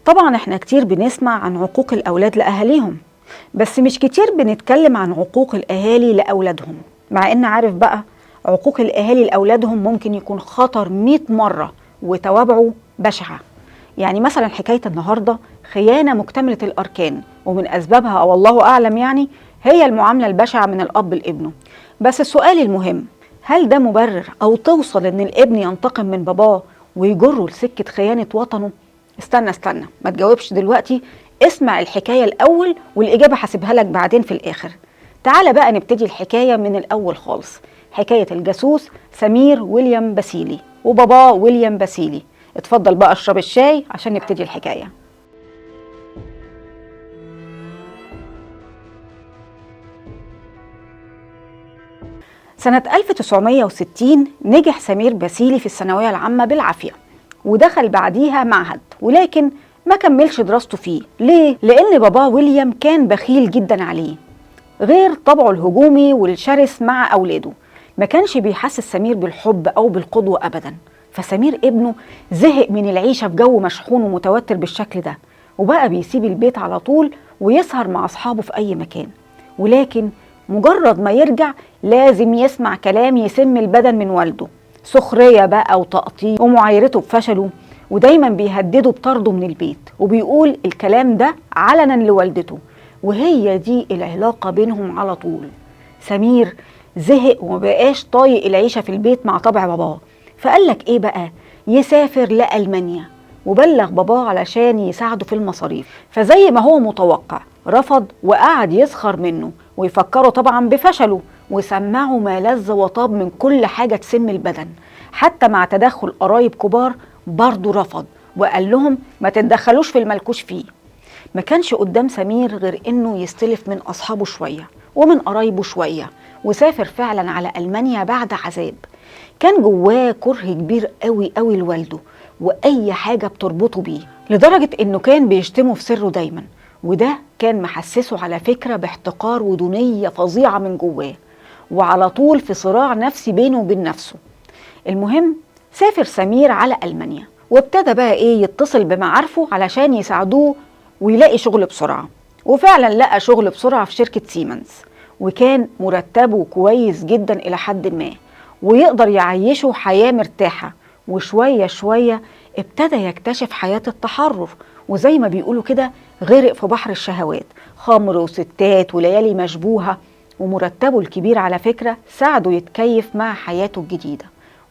طبعا احنا كتير بنسمع عن عقوق الأولاد لأهاليهم، بس مش كتير بنتكلم عن عقوق الأهالي لأولادهم، مع ان عارف بقى عقوق الأهالي لأولادهم ممكن يكون خطر 100 مرة وتوابعه بشعة. يعني مثلا حكاية النهاردة خيانة مكتملة الأركان، ومن أسبابها أو الله أعلم يعني هي المعاملة البشعة من الأب لابنه. بس السؤال المهم، هل ده مبرر أو توصل إن الابن ينتقم من باباه ويجره لسكة خيانة وطنه؟ استنى ما تجاوبش دلوقتي، اسمع الحكاية الأول والإجابة هسيبها لك بعدين في الآخر. تعال بقى نبتدي الحكاية من الأول خالص، حكاية الجاسوس سمير ويليام باسيلي وباباه ويليام باسيلي. اتفضل بقى اشرب الشاي عشان نبتدي الحكاية. سنة 1960 نجح سمير باسيلي في الثانوية العامة بالعافية، ودخل بعديها معهد، ولكن ما كملش دراسته فيه. ليه؟ لأن باباه ويليام كان بخيل جدا عليه، غير طبعه الهجومي والشرس مع أولاده. ما كانش بيحسس سمير بالحب أو بالقدوة أبدا. فسمير ابنه زهق من العيشة في جو مشحون ومتوتر بالشكل ده، وبقى بيسيب البيت على طول ويسهر مع أصحابه في أي مكان، ولكن مجرد ما يرجع لازم يسمع كلام يسم البدن من والده، سخرية بقى وتقطيع ومعايرته بفشله، ودايما بيهدده بطرده من البيت، وبيقول الكلام ده علنا لوالدته، وهي دي العلاقة بينهم على طول. سمير زهق ومبقاش طايق العيشة في البيت مع طبع باباه، فقالك ايه بقى، يسافر لألمانيا، وبلغ باباه علشان يساعده في المصاريف. فزي ما هو متوقع رفض وقعد يسخر منه ويفكره طبعا بفشله، وسمعه ما لذ وطاب من كل حاجة تسم البدن. حتى مع تدخل قرايب كبار برضه رفض وقال لهم ما تتدخلوش في الملكوش فيه. ما كانش قدام سمير غير انه يستلف من اصحابه شوية ومن قرايبه شوية، وسافر فعلا على ألمانيا بعد عذاب. كان جواه كره كبير قوي قوي لوالده وأي حاجة بتربطه بيه، لدرجة انه كان بيشتمه في سره دايما، وده كان محسسه على فكرة باحتقار ودونية فظيعة من جواه، وعلى طول في صراع نفسي بينه وبين نفسه. المهم سافر سمير على ألمانيا، وابتدى بقى ايه يتصل بمعارفه علشان يساعدوه ويلاقي شغل بسرعة، وفعلا لقى شغل بسرعة في شركة سيمنز، وكان مرتبه كويس جدا إلى حد ما، ويقدر يعيشه حياة مرتاحة. وشوية شوية ابتدى يكتشف حياة التحرر، وزي ما بيقولوا كده غرق في بحر الشهوات، خمر وستات وليالي مشبوهة. ومرتبه الكبير على فكرة ساعده يتكيف مع حياته الجديدة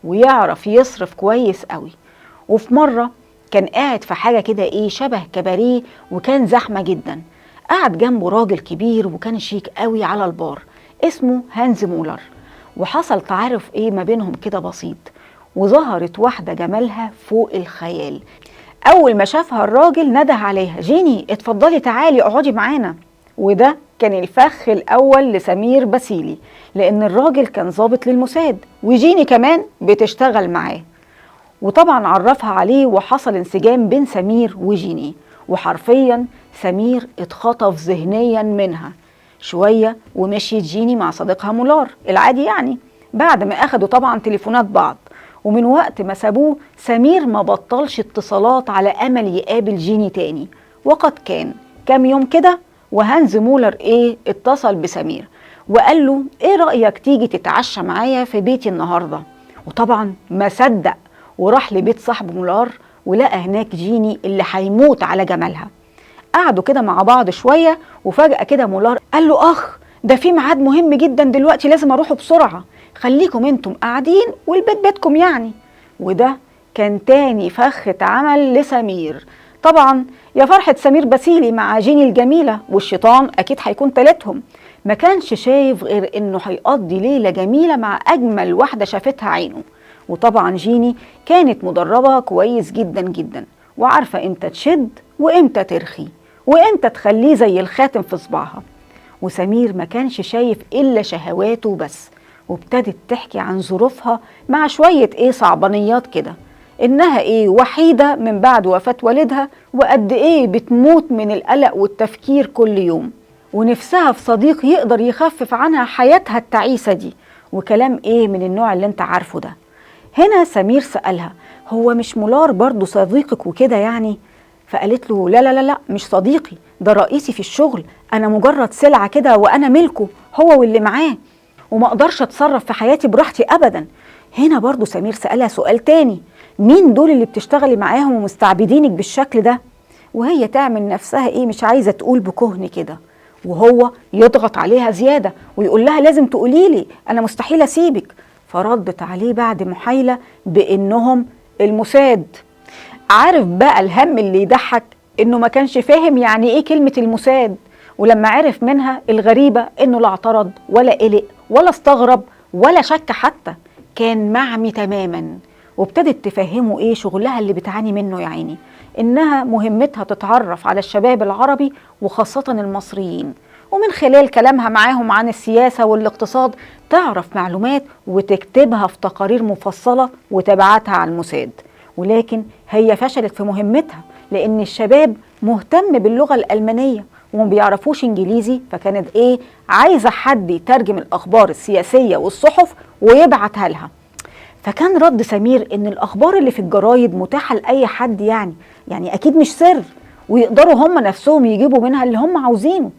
ويعرف يصرف كويس قوي. وفي مرة كان قاعد في حاجة كده ايه شبه كباريه، وكان زحمة جدا. قعد جنبه راجل كبير وكان شيك قوي على البار، اسمه هانز مولر، وحصل تعارف ايه ما بينهم كده بسيط، وظهرت واحدة جمالها فوق الخيال. أول ما شافها الراجل نده عليها، جيني اتفضلي تعالي اقعدي معانا. وده كان الفخ الأول لسمير باسيلي، لأن الراجل كان ضابط للموساد، وجيني كمان بتشتغل معاه. وطبعا عرفها عليه، وحصل انسجام بين سمير وجيني، وحرفيا سمير اتخطف ذهنيا منها شوية. ومشيت جيني مع صديقها مولار العادي يعني، بعد ما أخدوا طبعا تليفونات بعض. ومن وقت ما سابوه سمير ما بطلش اتصالات على أمل يقابل جيني تاني. وقد كان كام يوم كده وهانز مولر ايه اتصل بسمير وقال له ايه رأيك تيجي تتعشى معايا في بيتي النهاردة. وطبعا ما صدق وراح لبيت صاحبه مولار، ولقى هناك جيني اللي هيموت على جمالها. قعدوا كده مع بعض شوية، وفجأة كده مولار قال له اخ ده في ميعاد مهم جدا دلوقتي لازم اروحه بسرعة، خليكم انتم قاعدين والبيت بيتكم يعني. وده كان تاني فخ اتعمل لسمير. طبعا يا فرحة سمير باسيلي مع جيني الجميلة، والشيطان أكيد هيكون تالتهم. ما كانش شايف غير إنه هيقضي ليلة جميلة مع أجمل واحدة شافتها عينه. وطبعا جيني كانت مدربة كويس جدا جدا، وعارفة إمتى تشد وإمتى ترخي وإمتى تخليه زي الخاتم في صباعها. وسمير ما كانش شايف إلا شهواته بس، وابتدت تحكي عن ظروفها مع شوية إيه صعبانيات كده، إنها إيه وحيدة من بعد وفاة والدها، وقد إيه بتموت من القلق والتفكير كل يوم، ونفسها في صديق يقدر يخفف عنها حياتها التعيسة دي، وكلام إيه من النوع اللي انت عارفه ده. هنا سمير سألها هو مش مولار برضو صديقك وكده يعني؟ فقالت له لا لا لا لا، مش صديقي، ده رئيسي في الشغل، انا مجرد سلعه كده وانا ملكه هو واللي معاه، وما اقدرش اتصرف في حياتي براحتي ابدا. هنا برضو سمير سألها سؤال تاني، مين دول اللي بتشتغلي معاهم ومستعبدينك بالشكل ده؟ وهي تعمل نفسها ايه، مش عايزه تقول بكهن كده، وهو يضغط عليها زيادة ويقول لها لازم تقولي لي، انا مستحيل اسيبك. فردت عليه بعد محايله بانهم الموساد. عارف بقى الهم اللي يضحك انه ما كانش فاهم يعني ايه كلمة الموساد، ولما عرف منها الغريبة انه لا اعترض ولا قلق ولا استغرب ولا شك حتى، كان معمي تماما. وابتدت تفهمه ايه شغلها اللي بتعاني منه يا عيني، انها مهمتها تتعرف على الشباب العربي وخاصة المصريين، ومن خلال كلامها معاهم عن السياسة والاقتصاد تعرف معلومات وتكتبها في تقارير مفصلة وتبعتها على الموساد. ولكن هي فشلت في مهمتها لأن الشباب مهتم باللغة الألمانية وما بيعرفوش إنجليزي، فكانت إيه عايزة حد يترجم الأخبار السياسية والصحف ويبعتها لها. فكان رد سمير إن الأخبار اللي في الجرايد متاحة لأي حد، يعني أكيد مش سر، ويقدروا هم نفسهم يجيبوا منها اللي هم عاوزينه.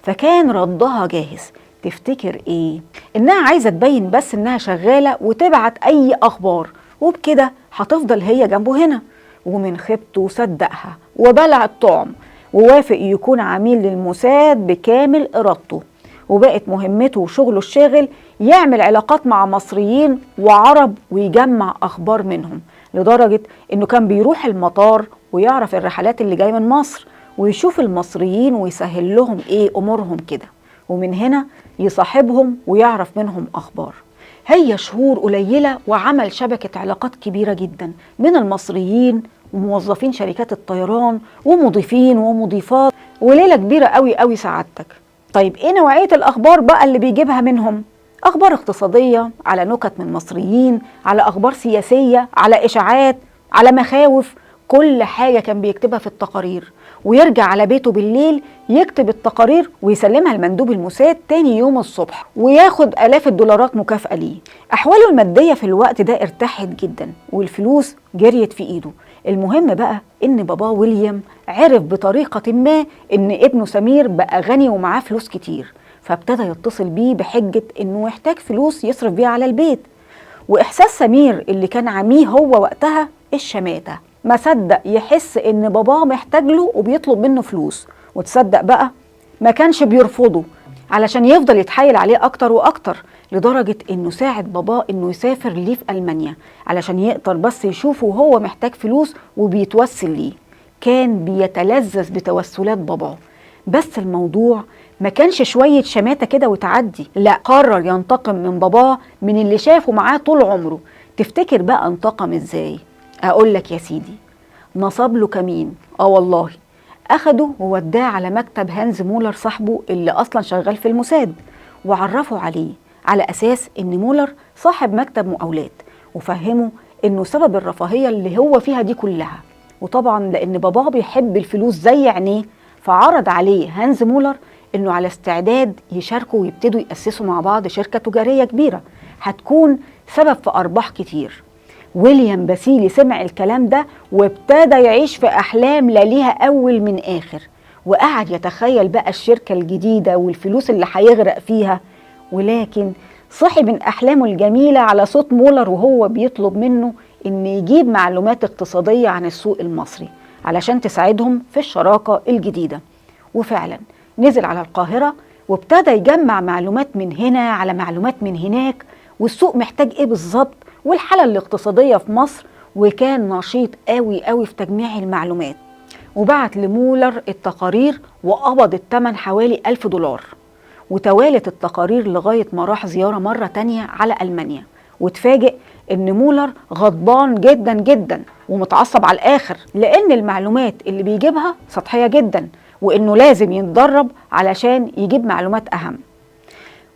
فكان ردها جاهز. تفتكر إيه؟ إنها عايزة تبين بس إنها شغالة وتبعت أي أخبار، وبكده هتفضل هي جنبه هنا. ومن خيبته صدقها وبلع الطعم ووافق يكون عميل للموساد بكامل إرادته. وبقت مهمته وشغله الشاغل يعمل علاقات مع مصريين وعرب ويجمع أخبار منهم، لدرجة إنه كان بيروح المطار ويعرف الرحلات اللي جاية من مصر ويشوف المصريين ويسهل لهم إيه أمورهم كده، ومن هنا يصاحبهم ويعرف منهم أخبار. هي شهور قليلة وعمل شبكة علاقات كبيرة جدا من المصريين وموظفين شركات الطيران ومضيفين ومضيفات، وليلة كبيرة قوي قوي سعادتك. طيب ايه نوعية الأخبار بقى اللي بيجيبها منهم؟ أخبار اقتصادية، على نكت من مصريين، على أخبار سياسية، على إشاعات، على مخاوف، كل حاجة كان بيكتبها في التقارير. ويرجع على بيته بالليل يكتب التقارير ويسلمها لمندوب الموساد تاني يوم الصبح، وياخد آلاف الدولارات مكافأة ليه. أحواله المادية في الوقت ده ارتاحت جدا والفلوس جريت في إيده. المهم بقى إن باباه ويليام عرف بطريقة ما إن ابنه سمير بقى غني ومعاه فلوس كتير، فابتدى يتصل بيه بحجة إنه يحتاج فلوس يصرف بيها على البيت. وإحساس سمير اللي كان عمية هو وقتها الشماتة، ما صدق يحس إن باباه محتاج له وبيطلب منه فلوس، وتصدق بقى ما كانش بيرفضه علشان يفضل يتحايل عليه أكتر وأكتر، لدرجة إنه ساعد باباه إنه يسافر ليه في ألمانيا علشان يقدر بس يشوفه وهو محتاج فلوس وبيتوسل ليه. كان بيتلذذ بتوسلات باباه، بس الموضوع ما كانش شوية شماتة كده وتعدي، لا، قرر ينتقم من باباه من اللي شافه معاه طول عمره. تفتكر بقى انتقم إزاي؟ أقول لك يا سيدي، نصب له كمين. والله أخده ووداه على مكتب هانز مولر صاحبه اللي أصلا شغال في الموساد، وعرفه عليه على أساس إن مولر صاحب مكتب مقاولات، وفهمه إنه سبب الرفاهية اللي هو فيها دي كلها. وطبعا لأن باباه بيحب الفلوس زي عينيه، فعرض عليه هانز مولر إنه على استعداد يشاركوا ويبتدوا يأسسوا مع بعض شركة تجارية كبيرة هتكون سبب في أرباح كتير. ويليام باسيلي سمع الكلام ده وابتدى يعيش في أحلام لا ليها أول من آخر، وقعد يتخيل بقى الشركة الجديدة والفلوس اللي هيغرق فيها. ولكن صحي من أحلامه الجميلة على صوت مولر وهو بيطلب منه إن يجيب معلومات اقتصادية عن السوق المصري علشان تساعدهم في الشراكة الجديدة. وفعلا نزل على القاهرة وابتدى يجمع معلومات من هنا على معلومات من هناك، والسوق محتاج ايه بالظبط، والحالة الاقتصادية في مصر، وكان نشيط قوي قوي في تجميع المعلومات. وبعت لمولر التقارير وقبض الثمن حوالي $1000. وتوالت التقارير لغاية ما راح زيارة مرة تانية على ألمانيا، وتفاجئ إن مولر غضبان جدا جدا ومتعصب على الآخر، لأن المعلومات اللي بيجيبها سطحية جدا، وإنه لازم يتدرب علشان يجيب معلومات أهم.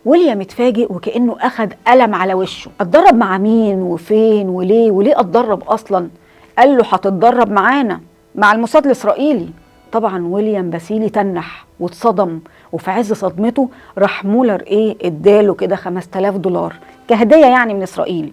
ويليام اتفاجئ وكأنه أخد قلم على وشه. اتدرب مع مين وفين وليه، وليه اتدرب أصلا؟ قال له هتتدرب معانا مع الموساد الإسرائيلي. طبعا ويليام باسيلي تنح واتصدم، وفي عز صدمته راح مولر اداله كده $5000 كهدية يعني من إسرائيل.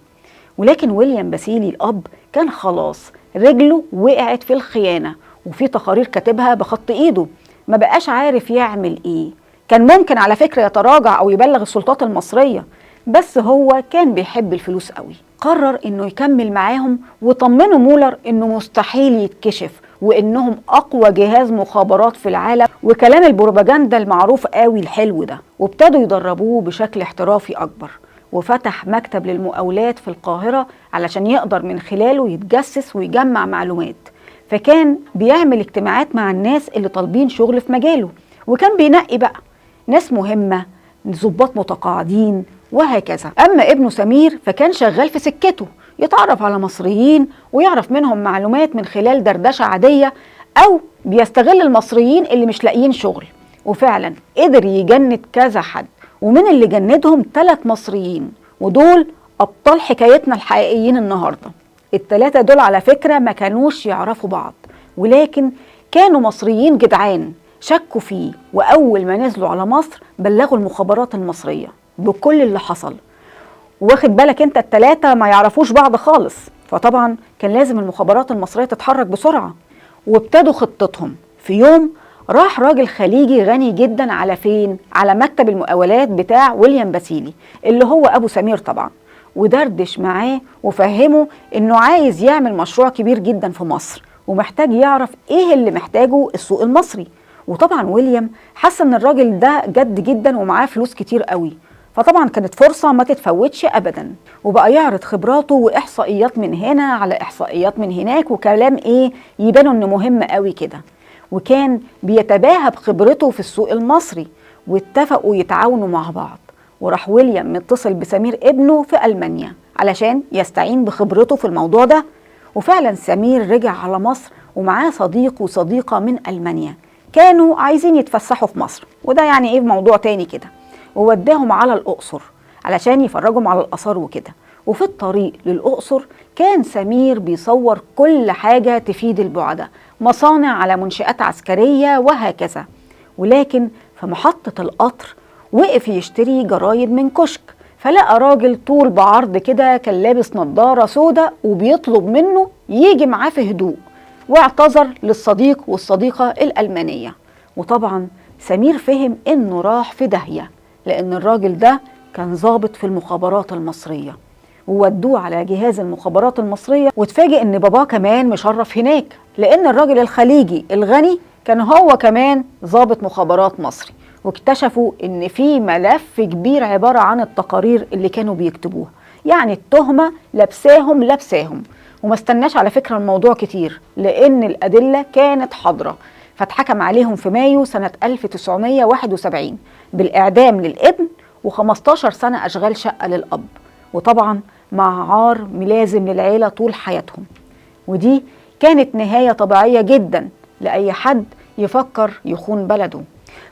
ولكن ويليام باسيلي الأب كان خلاص رجله وقعت في الخيانة، وفي تقارير كاتبها بخط ايده. ما بقاش عارف يعمل ايه. كان ممكن على فكرة يتراجع او يبلغ السلطات المصرية، بس هو كان بيحب الفلوس قوي. قرر انه يكمل معاهم، وطمنوا مولر انه مستحيل يتكشف وانهم اقوى جهاز مخابرات في العالم، وكلام البروباجندا المعروف قوي الحلو ده. وابتدوا يدربوه بشكل احترافي اكبر، وفتح مكتب للمقاولات في القاهرة علشان يقدر من خلاله يتجسس ويجمع معلومات. فكان بيعمل اجتماعات مع الناس اللي طالبين شغل في مجاله، وكان بينقي بقى ناس مهمة، ضباط متقاعدين وهكذا. أما ابنه سمير فكان شغال في سكته، يتعرف على مصريين ويعرف منهم معلومات من خلال دردشة عادية، أو بيستغل المصريين اللي مش لاقيين شغل. وفعلا قدر يجند كذا حد، ومن اللي جندهم 3 مصريين، ودول أبطال حكايتنا الحقيقيين النهاردة. ال3 دول على فكرة ما كانوش يعرفوا بعض، ولكن كانوا مصريين جدعان شكوا فيه، وأول ما نزلوا على مصر بلغوا المخابرات المصرية بكل اللي حصل. واخد بالك انت، ال3 ما يعرفوش بعض خالص، فطبعا كان لازم المخابرات المصرية تتحرك بسرعة. وابتدوا خطتهم. في يوم راح راجل خليجي غني جدا على فين؟ على مكتب المقاولات بتاع ويليام باسيلي اللي هو أبو سمير طبعا، ودردش معاه وفهمه انه عايز يعمل مشروع كبير جدا في مصر، ومحتاج يعرف ايه اللي محتاجه السوق المصري. وطبعا ويليام حس ان الراجل ده جد جدا ومعاه فلوس كتير قوي، فطبعا كانت فرصة ما تتفوتش أبدا. وبقى يعرض خبراته وإحصائيات من هنا على إحصائيات من هناك، وكلام إيه يبانوا إنه مهم قوي كده. وكان بيتباهى بخبرته في السوق المصري، واتفقوا يتعاونوا مع بعض. وراح ويليام متصل بسمير ابنه في ألمانيا علشان يستعين بخبرته في الموضوع ده. وفعلا سمير رجع على مصر ومعاه صديق وصديقة من ألمانيا كانوا عايزين يتفسحوا في مصر، وده يعني إيه موضوع تاني كده. ووداهم على الأقصر علشان يفرجهم على الآثار وكده. وفي الطريق للأقصر كان سمير بيصور كل حاجة تفيد البعدة، مصانع على منشآت عسكرية وهكذا. ولكن في محطة القطر وقف يشتري جرايد من كشك، فلقى راجل طول بعرض كده كان لابس نظارة سودة وبيطلب منه يجي معاه في هدوء، واعتذر للصديق والصديقة الألمانية. وطبعا سمير فهم انه راح في داهية، لأن الراجل ده كان ضابط في المخابرات المصرية، وودوه على جهاز المخابرات المصرية. واتفاجئ ان باباه كمان مشرف هناك، لأن الراجل الخليجي الغني كان هو كمان ضابط مخابرات مصري. واكتشفوا ان في ملف كبير عبارة عن التقارير اللي كانوا بيكتبوها، يعني التهمة لبساهم لبساهم. وما استناش على فكرة الموضوع كتير لأن الأدلة كانت حاضرة، فاتحكم عليهم في مايو سنة 1971 بالإعدام للابن و15 سنة أشغال شقة للأب، وطبعا مع عار ملازم للعيلة طول حياتهم. ودي كانت نهاية طبيعية جدا لأي حد يفكر يخون بلده.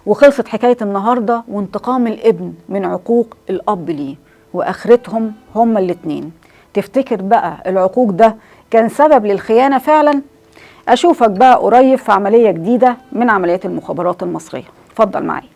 وخلصت حكاية النهاردة وانتقام الابن من عقوق الأب ليه، وآخرتهم هما الاتنين. تفتكر بقى العقوق ده كان سبب للخيانة فعلا؟ أشوفك بقى قريب في عملية جديدة من عمليات المخابرات المصرية. اتفضل معايا.